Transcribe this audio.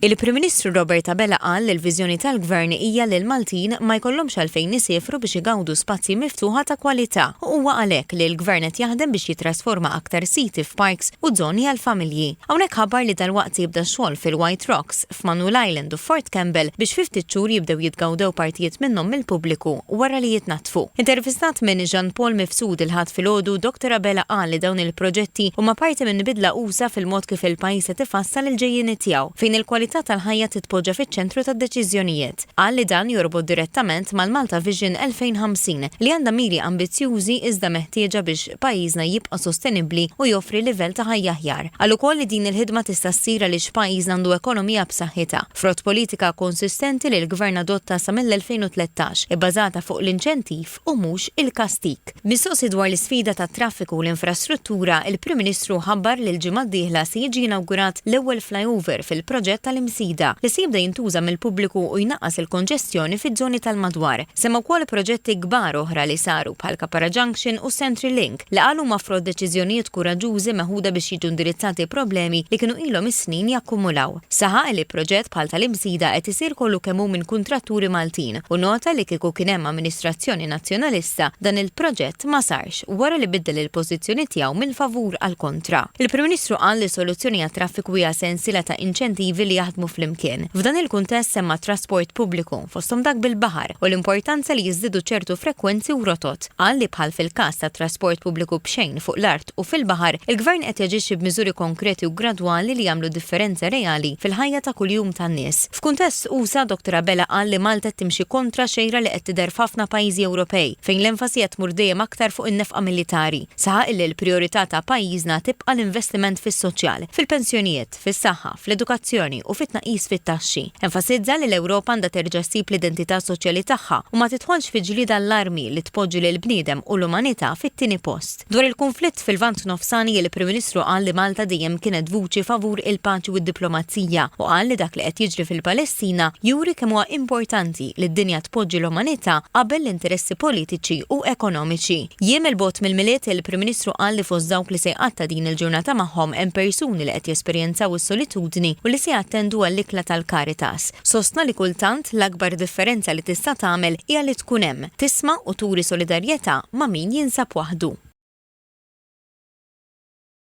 Il-Prim Ministru Robert Abela qal li l-viżjoni tal-Gvern hija li l-Maltin ma jkollhomx għalfejn isiefru biex igawdu spazji miftuħa ta' kwalità u huwa għalhekk li l-Gvern qed jaħdem biex jittrasforma aktar siti f'parks u żoni għall-familji. Hawnhekk ħabbar li dalwaqt se jibda x-xogħol fil-White Rocks, f'Manoel Island u f'Fort Campbell biex fi ftit xhur jibdew jitgawdew partijiet minnhom mill-pubbliku wara li jitnaddfu. Intervistat minn Jean Paul Mifsud il-Ħadd filgħodu, Dottor Abela qal li dawn il-proġetti huma parti minn bidla usa' fil-mod kif il-pajjiż qed ifassal il-ġejjieni tiegħu, fejn il-kwalità tal-ħajja titpoġġa fiċ-ċentru tad-deċiżjonijiet. Qal li dan jorbot direttament mal-Malta Vision 2050, li għandha miri ambizzjużi iżda meħtieġa biex pajjiżna jibqa' sostenibbli u joffri livell ta' ħajja aħjar. Qal ukoll li din il-ħidma tista' ssir għaliex pajjiżna għandu ekonomija b'saħħitha, Frott politika konsistenti li l-Gvern adotta sa mill-2013, ibbażata fuq l-inċentiv u mhux il-kastig. Mistoqsi dwar l-isfida tat-traffiku u l-infrastruttura, il-Prim Ministru ħabbar li l-ġimgħa d-dieħla se jiġi inawgurat l-ewwel flyover fil-proġett tal-Imsida, li se jibda jintuża mill-pubbliku u jnaqqas il-konġestjoni fiż-żoni tal-madwar. Semma wkoll proġetti kbar oħra li saru bħal Kapara Junction u Central Link, li qal huma frott deċiżjonijiet kuraġġużi meħuda biex jiġu indirizzati problemi li kienu ilhom is-snin jakkumulaw. Saħaq li proġett bħal tal-Imsida qed isir kollu kemm hu minn kuntratturi Maltin u nota li kieku kien hemm amministrazzjoni Nazzjonalista dan il-proġett ma sarx wara li biddel il-pożizzjoni tiegħu minn favur għal kontra. Il-Prim Ministru qal li s-soluzzjoni għat-traffiku hija sensiela ta' inċentivi li jaħdmu flimkien. F'dan il-kuntest semma t-trasport pubbliku, fosthom dak bil-baħar, u l-importanza li jiżdiedu ċertu frekwenzi u rotot. Qal li bħal fil-każ tat-trasport pubbliku b'xejn fuq l-art u fil-baħar, il-Gvern qed jaġixxi b'miżuri konkreti u gradwali li jagħmlu differenza reali fil-ħajja ta' kuljum tan-nies. F'kuntest usa', Dottor Abela qal li Malta qed timxi kontra xejra li qed tidher f'ħafna pajjiżi Ewropej, fejn l-enfasi qed tmur dejjem aktar fuq in-nefqa militari. Saħaq illi l-prijorità ta' pajjiżna tibqa' l-investiment fis-soċjal, fil-pensjonijiet, fis-saħħa, fl-edukazzjoni u fit-tnaqqis fit-taxxi. Enfasizza li l-Ewropa għandha terġa' ssib l-identità soċjali tagħha u ma tidħolx fi ġlieda għall-armi li tpoġġi lill-bniedem u l-umanità fit-tieni post. Dwar il-kunflitt fil-Lvant Nofsani, il-Prim Ministru qal li Malta dejjem kienet vuċi favur il-paċi u d-diplomazija u qal li dak li qed jiġri fil-Palestina juri kemm huwa importanti li d-dinja tpoġġi l-umanità qabel l-interessi politiċi u ekonomiċi. Jiem 'il bogħod mill-Milied, il-Prim Ministru qal li fost dawk li se jqatta' din il-ġurnata magħhom hemm persuni li qed jesperjenzaw is-solitudni u li se jattendu għall-ikla tal-Caritas. Sostna li kultant, l-akbar differenza li tista' tagħmel hija li tkun hemm, tisma' u turi solidarjetà ma' min jinsab waħdu.